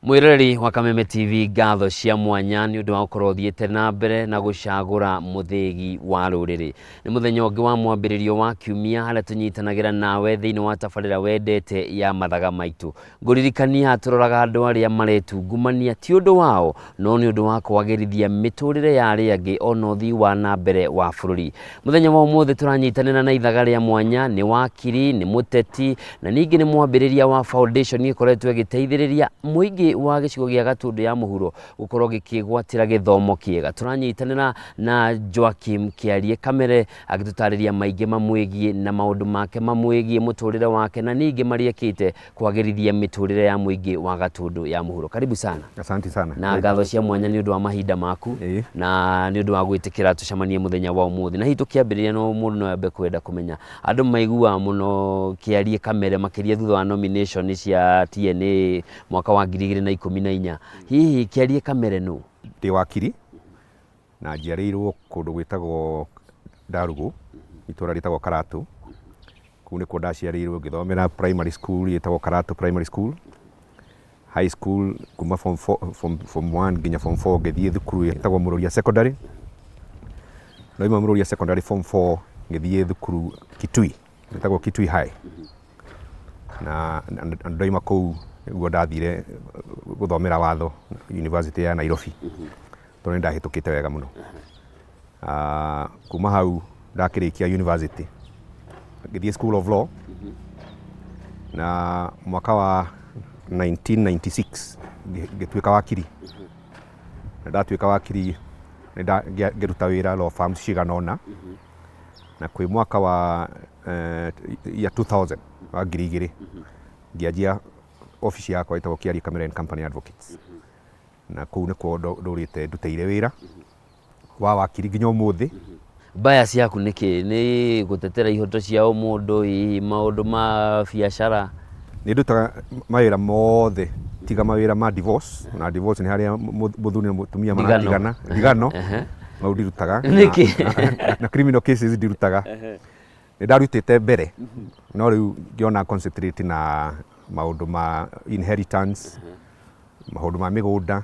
Mwĩroreri wa Kameme TV, ngatho cia mwanya nĩ ũndũ wa gũkorwo ũthiĩte na mbere na gũcagũra mũthĩgi wa rũrĩrĩ. Nĩ mũthenya ũngĩ wa mwambĩrĩrio wa kiumia harĩa tũnyitanagĩra nawe thĩinĩ wa tabarĩra wendete ya Mathaga Maitũ. Ngũririkania tũroraga andũ arĩa maretungumania ti ũndũ wao no nĩ ũndũ wa kwagĩrithia mĩtũrĩre ya arĩa angĩ ona ũthii wa na mbere wa bũrũri. Mũthenya wa ũmũthĩ tũranyitanĩra na ithaga rĩa mwanya, nĩ wakiri, nĩ mũteti na ningĩ nĩ mwambĩrĩria wa foundation ĩkoretwo ĩgĩteithĩrĩria mũingĩ wa gĩcigo gĩa Gatũndũ ya mũhuro gũkorwo gĩkĩgwatĩra gĩthomo kĩega. Tũranyitanĩra na Joakim Kĩarie Kamere agĩtũtarĩria maingĩ mamwĩgiĩ na maũndũ make mamwĩgiĩ mũtũrĩre wake na ningĩ marĩa ekĩte kwagĩrithia mĩtũrĩre ya mũingĩ wa Gatũndũ ya mũhuro. Karibu sana. Asante sana. Na ngatho cia mwanya nĩ ũndũ wa mahinda maku na nĩ ũndũ wa gwĩtĩkĩra tũcemanie mũthenya wa ũmũthĩ. Na hihi tũkĩambĩrĩria no mũndũ no ambe kwenda kũmenya andũ maiguaga mũno Kĩarie Kamere makĩria thutha wa nomination cia TNA mwaka wa 2014. Hihi Kĩarie Kamere nũ? Ndĩ wakiri na njiarĩirwo kũndũ gwĩtagwo Ndarugũ, itũra rĩtagwo Karatũ. Kũu nĩkuo ndaciarĩirwo ngĩthomera primary school ĩtagwo Karatũ Primary School. High school kuma form four, form one nginya form four ngĩthiĩ thukuru ĩtagwo Mũrũria Secondary. Ndauma Mũrũria Secondary form four ngĩthiĩ thukuru Kitui, ĩtagwo Kitui High. Na ndoima kũu nĩguo ndathire gũthomera watho University ya Nairobi, tondũ nĩ ndahĩtũkĩte wega mũno. Kuma hau ndakĩrĩkia university ngĩthiĩ School of Law na mwaka wa 1996 ngĩtuĩka wakiri. Na ndatuĩka wakiri ngĩruta wĩra law firms cigana ũna, na kwĩ mwaka wa year 2000 wa 2000 ngĩanjia obici yakwa ĩtagwo Kiarie Kamere and Company Advocates, na kũu nĩkuo ndũrĩte ndutĩire wĩra wa wakiri nginya ũmũthĩ. Mbaya ciaku nĩ kĩ? Nĩ gũtetera ihoto cia ũmũndũ, hihi maũndũ ma biacara? Nĩ ndutaga mawĩra mothe tiga mawĩra ma divorce, na divorce nĩ harĩa mũthuri na mũtumia maratigana, ndigano, mau ndirutaga. Nĩkĩ? Na criminal cases ndirutaga. Nĩ ndarutĩte mbere, no rĩu ngĩona concentrate na maũndũ ma inheritance, maũndũ ma mĩgũnda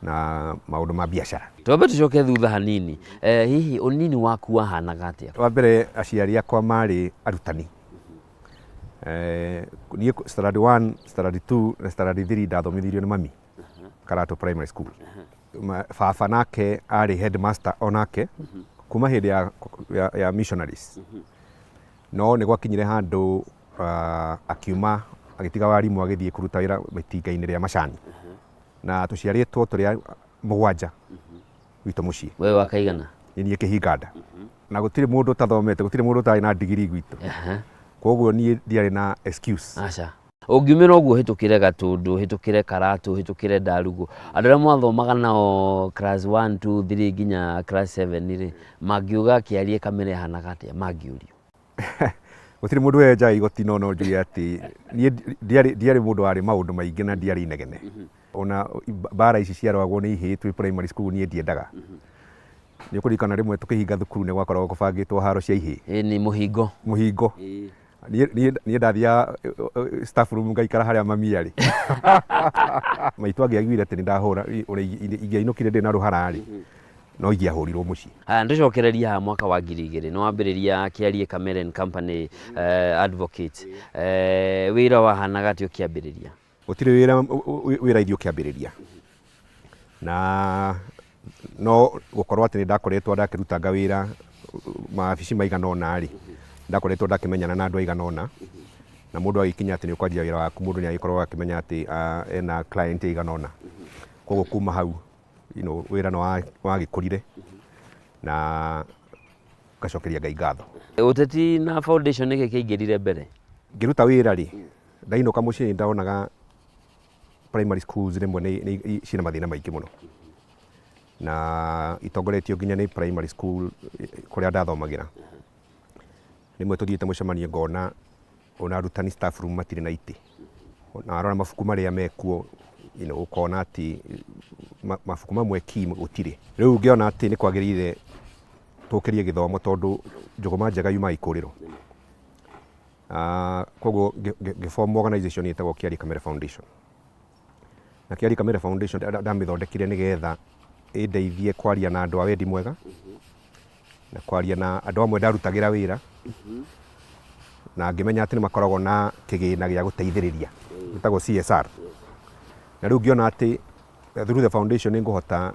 na maũndũ ma biacara. Twambe tũcoke thutha hanini. Hihi ũnini waku wahanaga atĩa? Wa mbere aciari akwa marĩ arutani. Niĩ standard 1, standard 2 na standard 3 ndathomithirio nĩ mami Karatũ Primary School. Baba nake arĩ headmaster onake kuma hĩndĩ ya missionaries. No nĩ gwakinyire handũ akiuma agĩtiga warimũ agĩthiĩ kũruta wĩra itinga-inĩ rĩa macani. Na tũciarĩtwo tũrĩ 7 gwitũ mũciĩ. We wa kaigana? Nĩ niĩ kĩhinganda. Na gũtirĩ mũndũ ũtathomete, gũtirĩ mũndũ ũtarĩ na ndigiri gwitũ. Koguo niĩ ndiarĩ na excuse. Aca. Ũngiumĩra ũguo ũhĩtũkĩre Gatũndũ, ũhĩtũkĩre Karatũ, ũhĩtũkĩre Ndarugũ, andũ arĩa mwathomaga nao class 1, 2, 3 nginya class 7 rĩ, mangiuga Kĩarie Kamere ahanaga atĩa mangĩũrio? Gũtirĩ mũndũ wenjaga igoti, no no njuge atĩ niĩ ndiarĩ mũndũ warĩ maũndũ maingĩ na ndiarĩ inegene. Ona mbara ici ciarũagwo nĩ ihĩĩ twĩ primary school niĩ ndiendaga. Nĩ ũkũririkana rĩmwe tũkĩhinga thukuru nĩ gwakoragwo kũbangĩtwo haro cia ihĩĩ. Ĩĩ nĩ mũhingo. Mũhingo. Niĩ ndathiaga staff room ngaikara harĩa mami arĩ. Maitũ angĩaiguire atĩ nĩ ndahũra, ũrĩa ingĩainũkire ndĩ na rũhara rĩ, no ingĩahũrirwo mũciĩ. Haya, nĩtũcokererie haha mwaka wa 2000 nĩ wambĩrĩria Kĩarie Kamere and Company Advocate. Wĩra wahanaga atĩa ũkĩambĩrĩria? Gũtirĩ wĩra wĩ raithi ũkĩambĩrĩria, na no gũkorwo atĩ nĩ ndakoretwo ndakĩrutanga wĩra mawabici maigana ũna rĩ, ndakoretwo ndakĩmenyana na andũ aigana ũna, na mũndũ agĩkinya atĩ nĩ ũkwanjia wĩra waku mũndũ nĩ agĩkoragwo akĩmenya atĩ ena client aigana ũna. Koguo kuma hau wĩra nĩ wagĩkũrire na ngacokeria Ngai ngatho. Ũteti na foundation nĩkĩ kĩaingĩrire mbere? Ngĩruta wĩra rĩ, ndainũka mũciĩ nĩ ndonaga primary schools rĩmwe nĩ ciĩna mathĩna maingĩ mũno, na itongoretio nginya nĩ primary school kũrĩa ndathomagĩra. Rĩmwe tũthiĩte mũcemanio ngona ona arutani staff room matirĩ na itĩ, na warora mabuku marĩa mekuo ũkona atĩ mabuku mamwe ki gũtirĩ. Rĩu ngĩona atĩ nĩ kwagĩrĩire tũkĩrie gĩthomo tondũ njũgũma njega yumaga ikũrĩro. Koguo ngĩ form organization ĩtagwo Kĩarie Kamere Foundation. Na Kĩarie Kamere Foundation ndamĩthondekire nĩgetha ĩndeithie kwaria na andũ a wendi mwega na kwaria na andũ amwe ndarutagĩra wĩra na ngĩmenya atĩ nĩ makoragwo na kĩgĩna gĩa gũteithĩrĩria gĩtagwo CSR. Na rĩu ngĩona atĩ through the foundation nĩ ngũhota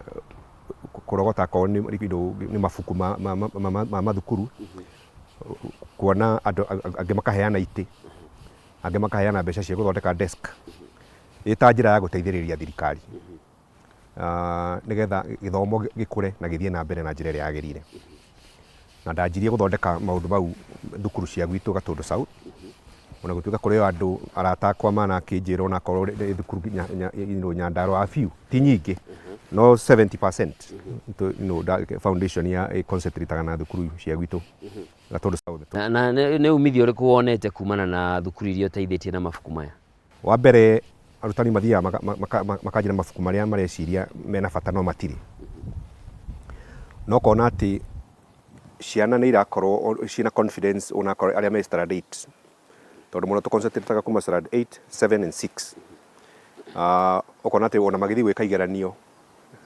kũrogota akorwo nĩ mabuku ma mathukuru, kuona andũ angĩ makaheana itĩ, angĩ makaheana mbeca cia gũthondeka desk, ĩ ta njĩra ya gũteithĩrĩria thirikari nĩgetha gĩthomo gĩkũre na gĩthiĩ na mbere na njĩra ĩrĩa yagĩrĩire. Na ndanjirie gũthondeka maũndũ mau thukuru cia gwitũ Gatũndũ South, ona gũtuĩka kũrĩ o andũ arata akwa manakĩnjĩra onakorwo nĩ thukuru Nyandarua a few, ti nyingĩ, no 70% foundation ya concentrate na thukuru cia gwitũ Gatũndũ South. Na nĩ umithio ũrĩkũ wonete kumana na thukuru iria ũteithĩtie na mabuku maya? Wa mbere, arutani mathiaga makanjĩra mabuku marĩa mareciria mena bata no matirĩ. No ũkona atĩ ciana nĩ irakorwo ciĩna confidence onakorwo arĩa me standard 8, tondũ mũno tũ kuma standard 8, 7 and 6. Ũkona atĩ ona magĩthiĩ gwĩka igeranio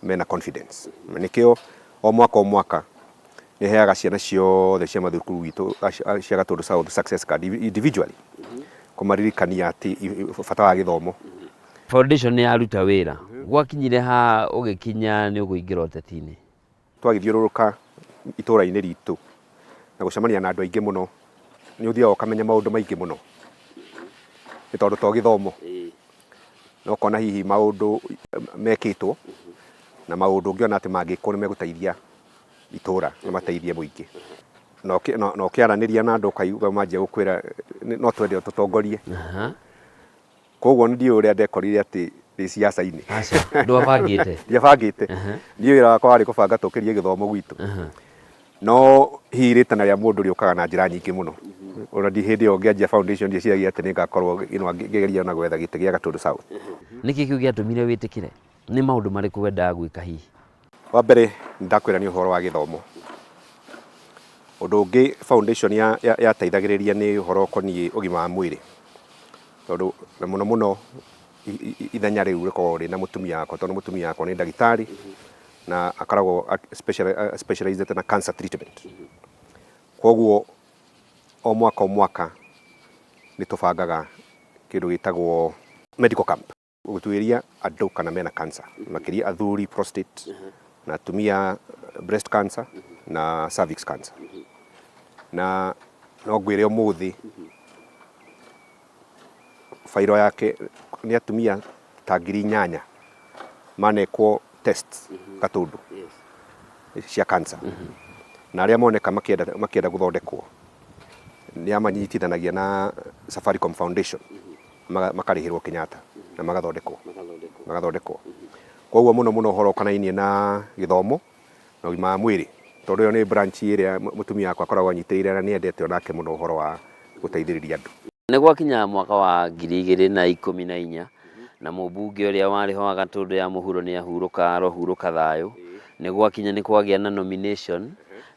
mena confidence. Nĩkĩo o mwaka o mwaka nĩ heaga ciana ciothe cia mathukuru witũ cia Gatũndũ South success card individually, kũmaririkania atĩ bata wa gĩthomo. Foundation nĩ yaruta wĩra. Gwakinyire ha ũgĩkinya nĩ ũkũingĩra ũteti-inĩ? Twagĩthiũrũrũka itũra-inĩ ritũ na gũcemania na andũ aingĩ mũno, nĩ ũthiaga ũkamenya maũndũ maingĩ mũno, nĩ tondũ to gĩthomo, na ũkona hihi maũndũ mekĩtwo na maũndũ ũngĩona atĩ mangĩkwo nĩ megũteithia itũra na mateithie mũingĩ. Na ũkĩaranĩria na andũ ũkaigua manjia gũkwĩra no twende ũtũtongorie. Koguo nĩ ndiũĩ ũrĩa ndekorire atĩ ndĩ ciaca-inĩ. Aca, ndwabangĩte? Ndiabangĩte. Niĩ wĩra wakwa warĩ kũbanga tũkĩrie gĩthomo gwitũ. No hihi rĩtana rĩa mũndũ rĩũkaga na njĩra nyingĩ mũno. Ona ndi hĩndĩ ĩyo ngĩanjia foundation ndieciragia atĩ nĩngakorwo ngĩgeria ona gwetha gĩtĩ gĩa Gatũndũ South. Nĩkĩ kĩu gĩatũmire wĩtĩkĩre? Nĩ maũndũ marĩkũ wendaga gwĩka hihi? Wa mbere nĩndakwĩra nĩ ũhoro wa gĩthomo. Ũndũ ũngĩ foundation yateithagĩrĩria nĩ ũhoro ũkoniĩ ũgima wa mwĩrĩ. Tondũ na mũno mũno ithenya rĩu rĩkoragwo rĩna mũtumia wakwa, tondũ mũtumia wakwa nĩ ndagĩtarĩ na akoragwo specialized na cancer treatment. Koguo o mwaka o mwaka nĩ tũbangaga kĩndũ gĩtagwo medical camp, gũtuĩria andũ kana mena cancer, makĩria athuri prostate na atumia breast cancer na cervix cancer. Na no ngwĩre ũmũthĩ bairo yake nĩ atumia ta 8,000 manekwo test Gatũndũ cia cancer, na arĩa moneka makĩenda gũthondekwo nĩ amanyitithanagia na Safaricom Foundation, makarĩhĩrwo Kenyatta na magathondekwo. Koguo mũno mũno ũhoro ũkonainie na gĩthomo na ũgima wa mwĩrĩ, tondũ ĩyo nĩ branch ĩrĩa mũtumia wakwa akoragwo anyitĩrĩire na nĩ endete onake mũno ũhoro wa gũteithĩrĩria andũ. Nĩ gwakinya mwaka wa 2014 na mũmbunge ũrĩa warĩ ho wa Gatũndũ ya mũhuro nĩ ahurũka, arohurũka thayũ. Nĩ gwakinya nĩ kwagĩa na nomination,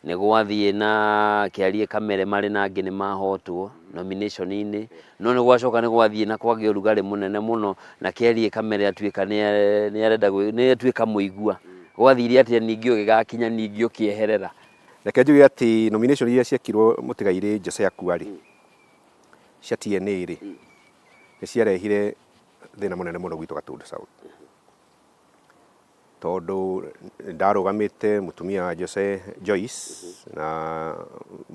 nĩ gwathiĩ na Kĩarie Kamere marĩ na angĩ nĩ mahotwo nomination-inĩ, no nĩ gwacoka nĩ gwathiĩ na kwagĩa ũrugarĩ mũnene mũno na Kĩarie Kamere atuĩka nĩ arenda nĩ atuĩka mũigua. Gwathire atĩa ningĩ ũgĩgakinya ningĩ ũkĩeherera? Reke njuge atĩ nomination iria ciekirwo mũtigairĩ Jose akua rĩ, cia TNA rĩ, nĩ ciarehire thĩna mũnene mũno gwitũ Gatũndũ South. Tondũ ndarũgamĩte mũtumia wa Jose Joyce na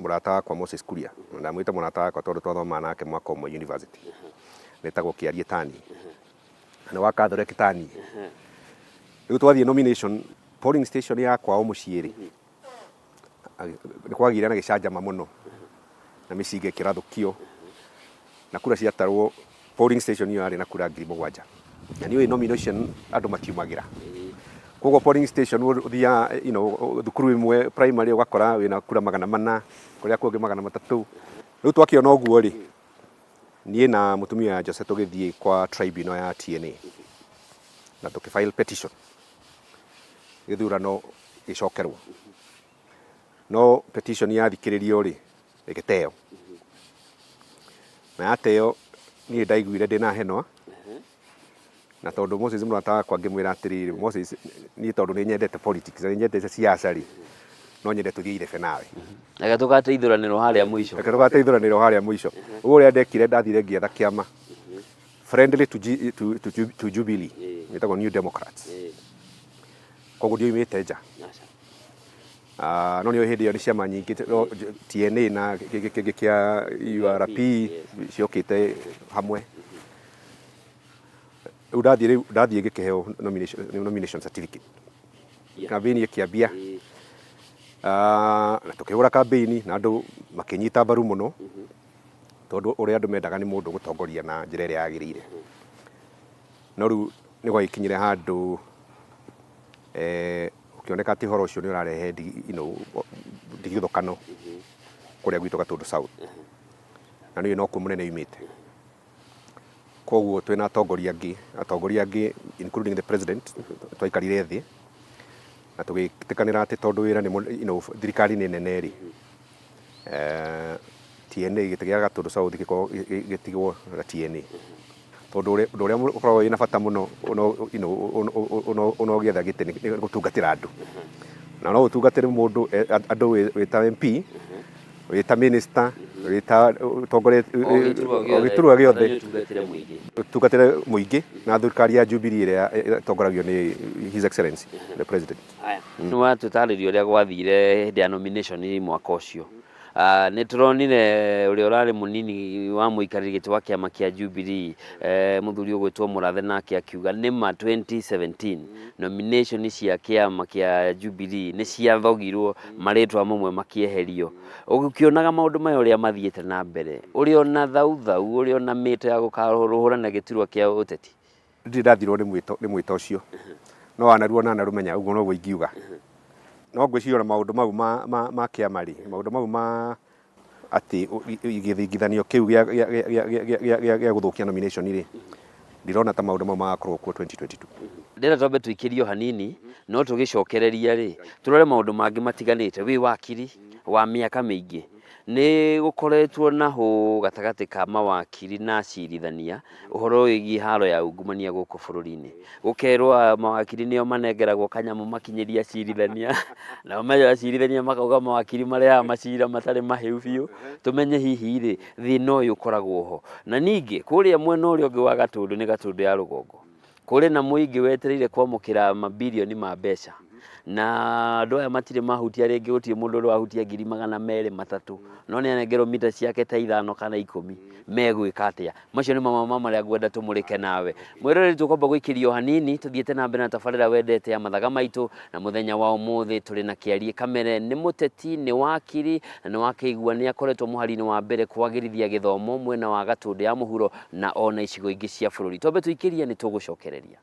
mũrata wakwa Moses Kuria. Ndamwĩta mũrata wakwa tondũ twathomaga nake mwaka ũmwe university. Etagwo Kĩarie Tani. Na nĩ wa Catholic Tani. Rĩu twathiĩ nomination, polling station ya kwao mũciĩ rĩ, nĩ kwagĩire na gĩcanjama mũno na mĩcinga ĩkĩrathũkio na kura ciatarwo polling station ĩyo yarĩ na kura 7,000. Na nĩ ũĩ nomination andũ matiumagĩra. Koguo polling station ũthiaga thukuru ĩmwe primary ũgakora wĩna kura 400, kũrĩa kũngĩ 300. Rĩu twakĩona ũguo rĩ, niĩ na mũtumia wa Jose tũgĩthiĩ kwa tribunal ya TNA na tũkĩ file petition gĩthurano gĩcokerwo. No petition yathikĩrĩrio rĩ, ĩgĩteo. Na yateo niĩ ndaiguire ndĩna henwa. Na tondũ Moses mũrata wakwa ngĩmwĩra atĩrĩrĩ, Moses, niĩ tondũ nĩ nyendete politics na nĩ nyendete siasa rĩ, no nyende tũthiĩ irebe nawe. Reke tũgateithũranĩrwo harĩa mũico. Reke tũgateithũranĩrwo harĩa mũico. Ũguo ũrĩa ndekire, ndathire ngĩetha kĩama friendly to, G, to, to, to Jubilee, gĩtagwo New Democrats. Koguo ndioimĩte nja. No nĩ hĩndĩ ĩyo nĩ ciama nyingĩ, no, TNA na kĩngĩ kĩngĩ kĩa URP ciokĩte hamwe. Rĩu ndathiĩ, rĩu ndathiĩ ngĩkĩheo nomination certificate. Campaign ĩkĩambia. Na tũkĩhũra campaign na andũ makĩnyita mbaru mũno, tondũ ũrĩa andũ mendaga nĩ mũndũ gũtongoria na njĩra ĩrĩa yagĩrĩire. No rĩu nĩ gwagĩkinyire handũ ũkĩoneka atĩ ũhoro ũcio nĩ ũrarehe ndigithũkano kũrĩa gwitũ Gatũndũ South. Na nĩ nokuo mũnene yumĩte. Koguo twĩna atongoria angĩ, atongoria angĩ including the president, twaikarire thĩ na tũgĩtĩkanĩra atĩ tondũ wĩra nĩ thirikari nĩ nene rĩ, TNA, gĩtĩ gĩa Gatũndũ South gĩkorwo gĩtigwo na TNA. Tondũ ũndũ ũrĩa ũkoragwo wĩna bata mũno ũno ũgĩetha gĩtĩ nĩ gũtungatĩra andũ. Na no ũtungatĩre mũndũ, andũ wĩ ta MP, wĩ ta minister, wĩ ta ũtongoretie o gĩturwa o gĩothe, gĩturwa gĩothe. Bata nĩ ũtungatĩre mũingĩ. Ũtungatĩre mũingĩ na thirikari ya Jubilee ĩrĩa ĩtongoragio nĩ His Excellency the President. Haya. Nĩ watũtarĩria ũrĩa gwathire hĩndĩ ya nomination mwaka ũcio. Nĩ tũronire ũrĩa ũrarĩ mũnini wa mũikarĩri gĩtĩ wa kĩama kĩa Jubilee, mũthuri ũgwĩtwo Mũrathe, nake akiuga nĩma 2017 nomination cia kĩama kĩa Jubilee nĩ ciathogirwo, marĩtwa mamwe makĩeherio. Ũkĩonaga maũndũ maya ũrĩa mathiĩte na mbere, ũrĩ ona thauthau, ũrĩ ona mĩto ya gũkarũhũrana gĩturwa kĩa ũteti? Ndirĩ ndathirwo nĩ mwĩto, nĩ mwĩto ũcio, no wanaruo na narũmenya, ũguo noguo ingiuga. No ngwĩciria ona maũndũ mau ma kĩama rĩ, maũndũ mau ma atĩ gĩthingithanio kĩu gĩa gũthũkia nomination rĩ, ndirona ta maũndũ mau magakorwo kuo 2022. Ndĩrenda twambe tũikĩrio hanini, no tũgĩcokereria rĩ, tũrore maũndũ mangĩ matiganĩte. Wĩ wakiri wa mĩaka mĩingĩ, nĩ gũkoretwo na hũ gatagatĩ ka mawakiri na acirithania ũhoro wĩgiĩ haro ya ungumania gũkũ bũrũri-inĩ. Gũkerwo mawakiri nĩo manengeragwo kanyamũ makinyĩrie acirithania, nao acirithania makauga mawakiri marehaga macira matarĩ mahĩu biũ. Tũmenye hihi rĩ, thĩna ũyũ ũkoragwo ho. Na ningĩ kũrĩa mwena ũrĩa ũngĩ wa Gatũndũ, nĩ Gatũndũ ya rũgongo, kũrĩ na mũingĩ wetereire kwamũkĩra mabirioni ma mbeca, na andũ aya matirĩ mahutia rĩngĩ, gũtirĩ mũndũ ũrĩ wahutia ngiri magana merĩ matatũ, no nĩ anengerwo mita ciake ta 5 kana 10, megwĩka atĩa? Macio nĩ mamwe ma marĩa ngwenda tũmũrĩke nawe. Mwĩroreri, tũkwamba gũikĩrio hanini tũthiĩte na mbere na tabarĩra wendete ya Mathaga Maitũ, na mũthenya wa ũmũthĩ tũrĩ na Kĩarie Kamere. Nĩ mũteti, nĩ wakiri, na nĩ wakĩigua nĩ akoretwo mũhari-inĩ wa mbere kwagĩrithia gĩthomo mwena wa Gatũndũ ya mũhuro na ona icigo ingĩ cia bũrũri. Twambe tũikĩrie, nĩ tũgũcokereria.